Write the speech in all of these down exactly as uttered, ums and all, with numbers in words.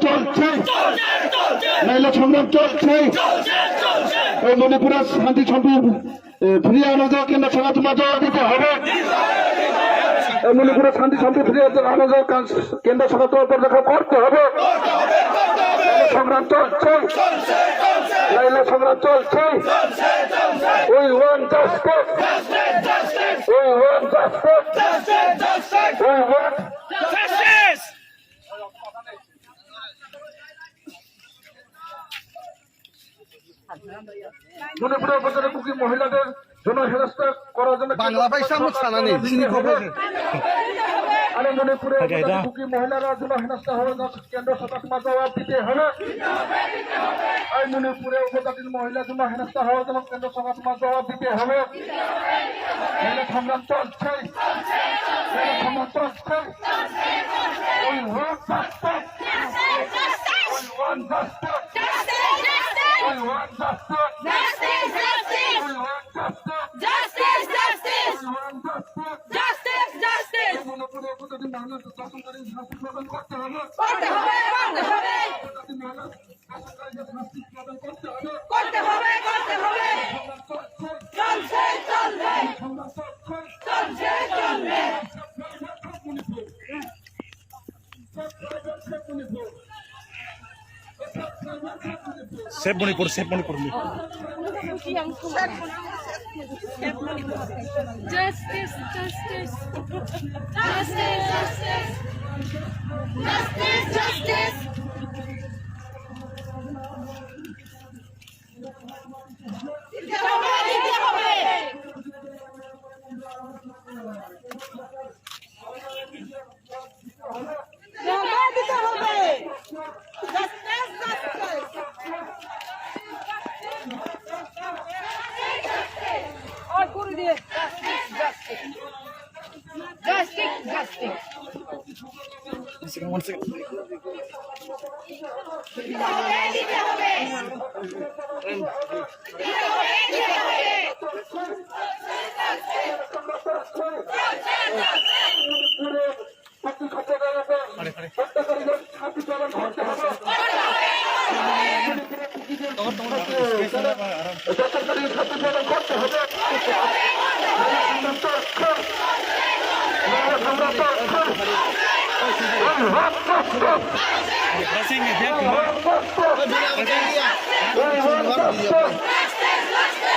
চলছে। নাইলে সংগ্রাম চলছে। এই মণিপুরে শান্তি সম্পর্ক ফিরিয়ে আনা যাক, কেন্দ্র সরকার তোমার জবাব দিতে হবে। এই মণিপুরে শান্তি সম্পর্ক ফিরিয়ে আনা যাক, কেন্দ্র সরকার তোমার পদক্ষেপ করতে হবে। নাইলে সংগ্রাম চলছে। নাইলে সংগ্রাম চলছে। We want justice. We want justice. We want justice. মণিপুরের উপজাতি কুকি মহিলাদের যৌন হেনস্থা করার জন্য বাংলা ভাষা আমার জানা নেই, চিনি খবর। আরে মণিপুরে উপজাতি কুকি মহিলারা যৌন হেনস্থা হওয়ার জন্য কেন্দ্র সরকার তোমার জবাব দিতে হবে। এই মণিপুরে উপজাতির মহিলা যৌন হেনস্থা হওয়ার জন্য কেন্দ্র সরকার তোমার জবাব দিতে হবে। নাইলে সংগ্রাম চলছে। নাইলে সংগ্রাম চলছে। We want justice. We want justice. We want justice. We want justice. We want justice. এই মণিপুরে উপজাতি মহিলাদের দর্শনকারী শাস্তি প্রদান করতে হবে। করতে হবে, করতে হবে। উপজাতি মহিলা করতে হবে, করতে হবে। চলছে, চলবে। চলছে, চলবে। Save Manipur, save Manipur. Justice, justice. Justice, justice. Justice, justice. দিতে হবে, দিতে হবে। জবাব দিতে হবে। Justice, justice. ওই করে দিয়ে। Justice, justice. Justice, justice. One second, one second.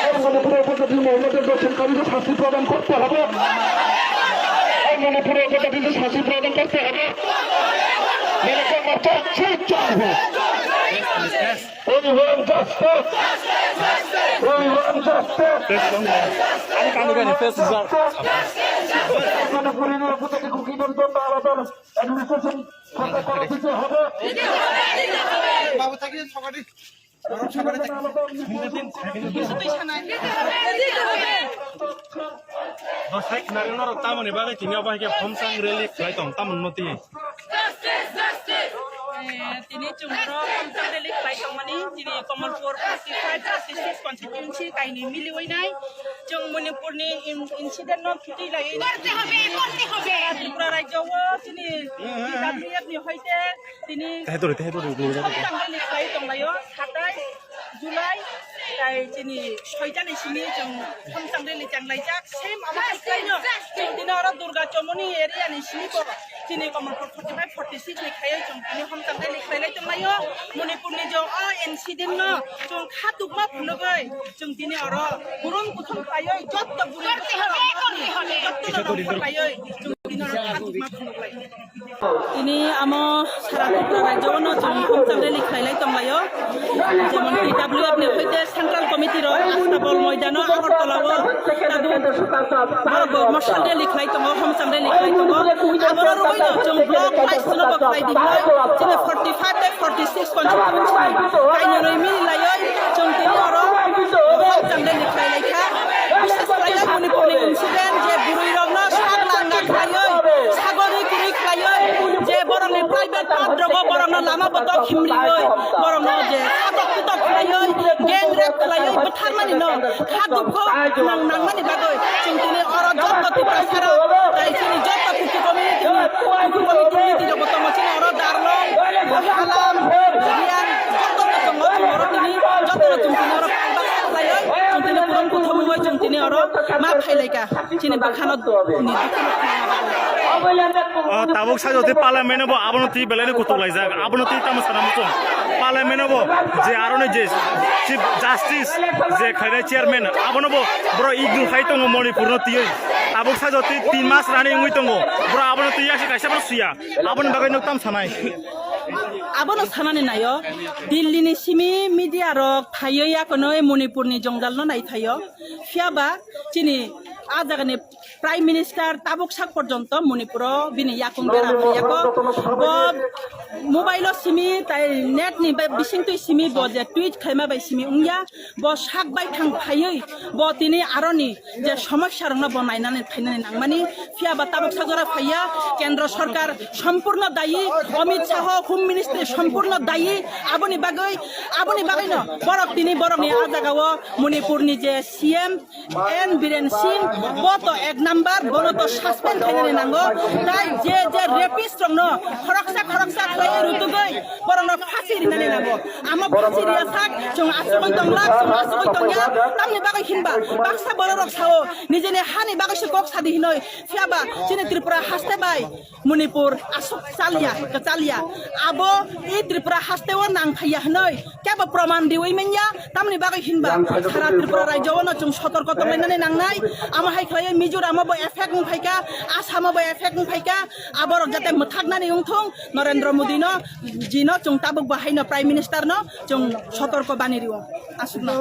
এই মণিপুরের উপজাতি মহিলাদের দর্শনকারীদের শাস্তি প্রদান করতে হবে। এই মণিপুরের উপজাতিদের শাস্তি প্রদান করতে হবে। মেরে কর্মচারী সেই চাইবে। We want justice. We want justice. Press conference. Ani kanu gani press result. মণিপুরের উপজাতি কুকিদের জন্য আলাদা administration সরকার করা দিতে হবে। বাবু থাকিয়ে সকালে Dosai khwnarwi norok tamoni bagwi tini obo hai khe homsang rally khlai tong tamoni no twi. Eh, tini chwng oro homsang rally khlai tongmani chini Kamalpur forty five forty six constituency kainwi miliwi nai. Chwng Manipurni in-, incident no khitwi laiwi. Korte hobe, korte hobe. Tripura rajyo o chini T W F ni hoite tini Tehe dori, tehe dori, dori, dori. Homsang rally khlai tonglaio, satai July, tai chini soita ni simi chwng homsang rally chang laijak. Same abo hai khlaino chwng tini oro Durga Chomoni area ni simi bo chini Kamalpur forty five forty six ni khaiwi chwng tini homsang rally khlai lai tonglaio. Manipur ni jo o incident no chwng kha tukma phunugwi chwng tini oro burum kuthum khlaiwi jotto buri jotto no khlaiwi chwng tini oro kha tukma phunugwi. Tini amo sara Tripura rajyo no chwng homsang rally khlailai tonglaio. Jemon T W F ni hoite central committee rok Astabol moidano Agartala o tabuk borok bo mosang rally khlai tongo, homsang rally khlai tongo. Aboro rwino chwng block wise no bo khlai di hinwi chini forty five tei forty six constituency ni kainwi mili laiwi chwng tini oro homsang rally khlai lai kha. Bishes khlai Manipur ni incident je bwrwi rok no sak langna khlaiwi, sagori kwrwi khlaiwi, je borokni private part rogo borokno lama botok himriwi, borokno je satok putok khlaiwi, gang rape khlaiwi bwtharmani no kha dukho nang nangmani bagwi chwng tini oro jotto Tiprasarok tei chini jotto Kuki community ni, Kuki community ni twi rokbo tongo chini oro Darlong, Halam, Laika, chini bwkhano ni dukhu. O tabuk sajwk twi parliament bo abono twi belai no kutuk laijak, abono twi tamo sana muchung. Parliament bo je aroni je Chief Justice je khainai chairman abono bo bro ignu khai tongo Manipur no tiyoi. Tabuk sajwk twi tin mas rani wngwi tongo, bro abono twi yasi kaisa bro suya. Aboni bagwi no tam sanai. Abono sanani naio, Delhi ni simi media rok phaiyo yakono Manipur ni jongjal no nai phaio. Phiya ba chini a jaga ni Prime Minister tabuk sak porjonto Manipur o bini yakung bera phaiya ko. Bo mobile o simi tai net ni ba bising twi simi bo je tweet khaima bai simi wngya. Bo sak bai thang phaiwi bo tini aroni je somosya rokno bo nainani phainani nangmani. Phiya ba tabuk sak jora phaiya, Kendra Sorkar sompurno dayi, Amit Shah Home Ministry sompurno dayi. Aboni bagwi, aboni bagwino borok tini borokni a jagao Manipur ni je C M N Biren Singh, bo to ek number, bono to suspend khainani nango. Tai je je rapist rokno khoroksa khoroksa khlaiwi rutugwi borokno phasi rinani nango. Amo phasi riya sak, chwng asugwi tongla, chwng asugwi tongya. Tamni bagwi hinba baksa bororok sao, nijeni hani bagwi se kok sadi hinoi. Phiya ba chini Tripura haste bai Manipur aswk chalya, kwchalya. Abo i Tripura haste o nang phaiya hinoi kebo proman riwi manya. Tamni bagwi hinba sara Tripura rajyo o no chwng sotorko tonglainani nangnai. Amo hai khlaiwi Mizoram o bo effect wng phaika, Assam o bo effect wng phaika. Aborok jate mwthaknani wngthung Narendra Modi no, jino chwng tabuk bo haino Prime Minister no chwng sotorko bani rio. Aswkno.